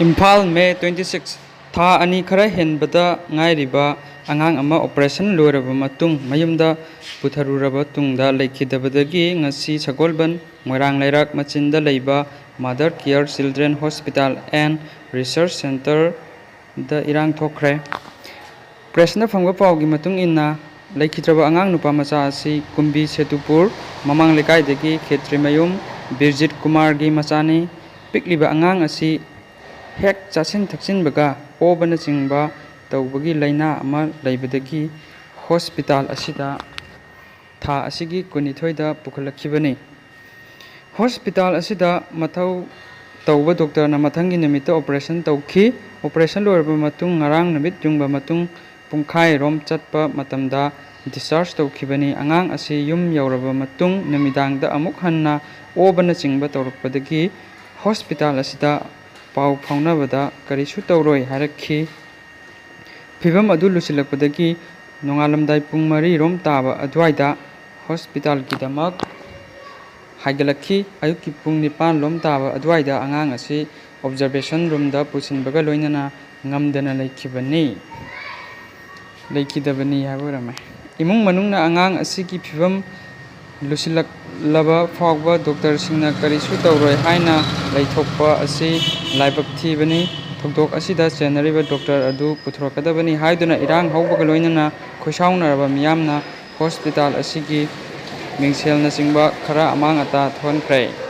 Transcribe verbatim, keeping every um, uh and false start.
Imphal, May twenty six, ꯊꯥ ꯑꯅꯤ ꯈꯔ ꯍꯦꯟꯕꯗ ꯉꯥꯏꯔꯤꯕ ꯑꯉꯥꯡ ꯑꯃ operation ꯂꯣꯏꯔꯕ ꯃꯇꯨꯡ ꯃꯌꯨꯝꯗ ꯄꯨꯊꯔꯨꯔꯕ ꯇꯨꯡꯗ ꯂꯩꯈꯤꯗꯕꯗꯒꯤ ꯉꯁꯤ ꯁꯒꯣꯜꯕꯟ ꯃꯣꯏꯔꯥꯡ ꯂꯩꯔꯛ ꯃꯆꯤꯟꯗ ꯂꯩꯕ Mother Care Children Hospital and Research Centre ꯗ ꯏꯔꯥꯡ ꯊꯣꯛꯈ꯭ꯔꯦ꯫ Press ꯅ ꯐꯪꯕ ꯄꯥꯎꯒꯤ ꯃꯇꯨꯡ ꯏꯟꯅ, ꯂꯩꯈꯤꯗ꯭ꯔꯕ ꯑꯉꯥꯡ ꯅꯨꯄꯥ ꯃꯆꯥ ꯑꯁꯤ ꯀꯨꯝꯕꯤ ꯁꯦꯇꯨꯄꯨꯔ ꯃꯃꯥꯡ ꯂꯩꯀꯥꯏꯗꯒꯤ ꯈꯦꯇ꯭ꯔꯤꯃꯌꯨꯝ ꯕꯤꯔꯖꯤꯠ ꯀꯨꯃꯥꯔꯒꯤ ꯃꯆꯥꯅꯤ꯫ ꯄꯤꯛꯂꯤꯕ ꯑꯉꯥꯡ ꯑꯁꯤ ꯍꯦꯛ ꯆꯥꯁꯤꯟ ꯊꯛꯆꯤꯟꯕꯒ ꯑꯣꯕꯅꯆꯤꯡꯕ ꯇꯧꯕꯒꯤ ꯂꯥꯏꯅꯥ ꯑꯃ ꯂꯩꯕꯗꯒꯤ hospital ꯑꯁꯤꯗ ꯊꯥ ꯑꯁꯤꯒꯤ ꯀꯨꯟꯅꯤꯊꯣꯏꯗ ꯄꯨꯈꯠꯂꯛꯈꯤꯕꯅꯤ꯫ Hospital ꯑꯁꯤꯗ ꯃꯊꯧ ꯇꯧꯕ doctor ꯅ ꯃꯊꯪꯒꯤ ꯅꯨꯃꯤꯠꯇ operation ꯇꯧꯈꯤ꯫ Operation ꯂꯣꯏꯔꯕ ꯃꯇꯨꯡ ꯉꯔꯥꯡ ꯅꯨꯃꯤꯠ ꯌꯨꯡꯕ ꯃꯇꯨꯡ ꯄꯨꯡꯈꯥꯏꯔꯣꯝ ꯆꯠꯄ ꯃꯇꯝꯗ discharge ꯇꯧꯈꯤꯕꯅꯤ꯫ ꯑꯉꯥꯡ ꯑꯁꯤ ꯌꯨꯝ ꯌꯧꯔꯕ ꯃꯇꯨꯡ ꯅꯨꯃꯤꯗꯥꯡꯗ ꯑꯃꯨꯛ ꯍꯟꯅ ꯑꯣꯕꯅꯆꯤꯡꯕ ꯇꯧꯔꯛꯄꯗꯒꯤ hospital ꯑꯁꯤꯗ ꯄꯥꯎ ꯐꯥꯎꯅꯕꯗ ꯀꯔꯤꯁꯨ ꯇꯧꯔꯣꯏ ꯍꯥꯏꯔꯛꯈꯤ꯫ ꯐꯤꯚꯝ ꯑꯗꯨ ꯂꯨꯁꯤꯜꯂꯛꯄꯗꯒꯤ ꯅꯣꯡꯉꯥꯜꯂꯝꯗꯥꯏ ꯄꯨꯡ ꯃꯔꯤꯔꯣꯝ ꯇꯥꯕ ꯑꯗꯨꯋꯥꯏꯗ hospital ꯒꯤꯗꯃꯛ ꯍꯥꯏꯒꯠꯂꯛꯈꯤ꯫ ꯑꯌꯨꯛꯀꯤ ꯄꯨꯡ ꯅꯤꯄꯥꯟ ꯂꯣꯝ ꯇꯥꯕ ꯑꯗꯨꯋꯥꯏꯗ ꯑꯉꯥꯡ ꯑꯁꯤ observation room ꯗ ꯄꯨꯁꯤꯟꯕꯒ ꯂꯣꯏꯅꯅ ꯉꯝꯗꯅ ꯂꯩꯈꯤꯕꯅꯤ, ꯂꯩꯈꯤꯗꯕꯅꯤ ꯍꯥꯏꯕ ꯑꯣꯏꯔꯝꯃꯦ꯫ ꯏꯃꯨꯡ ꯃꯅꯨꯡꯅ ꯑꯉꯥꯡ ꯑꯁꯤꯒꯤ ꯐꯤꯚꯝ ꯂꯨꯁꯤꯜꯂꯛꯂꯕ ꯐꯥꯎꯕ doctor ꯁꯤꯡꯅ ꯀꯔꯤꯁꯨ ꯇꯧꯔꯣꯏ ꯍꯥꯏꯅ ꯂꯩꯊꯣꯛꯄ ꯑꯁꯤ ꯂꯥꯏꯕꯛ ꯊꯤꯕꯅꯤ꯫ ꯊꯧꯗꯣꯛ ꯑꯁꯤꯗ ꯆꯦꯟꯅꯔꯤꯕ doctor ꯑꯗꯨ ꯄꯨꯊꯣꯔꯛꯀꯗꯕꯅꯤ ꯍꯥꯏꯗꯨꯅ ꯏꯔꯥꯡ ꯍꯧꯕꯒ ꯂꯣꯏꯅꯅ ꯈꯣꯏꯁꯥꯎꯅꯔꯕ ꯃꯤꯌꯥꯝꯅ hospital ꯑꯁꯤꯒꯤ ꯃꯤꯡꯁꯦꯜꯅꯆꯤꯡꯕ ꯈꯔ ꯑꯃꯥꯡ ꯑꯇꯥ ꯊꯣꯛꯍꯟꯈ꯭ꯔꯦ꯫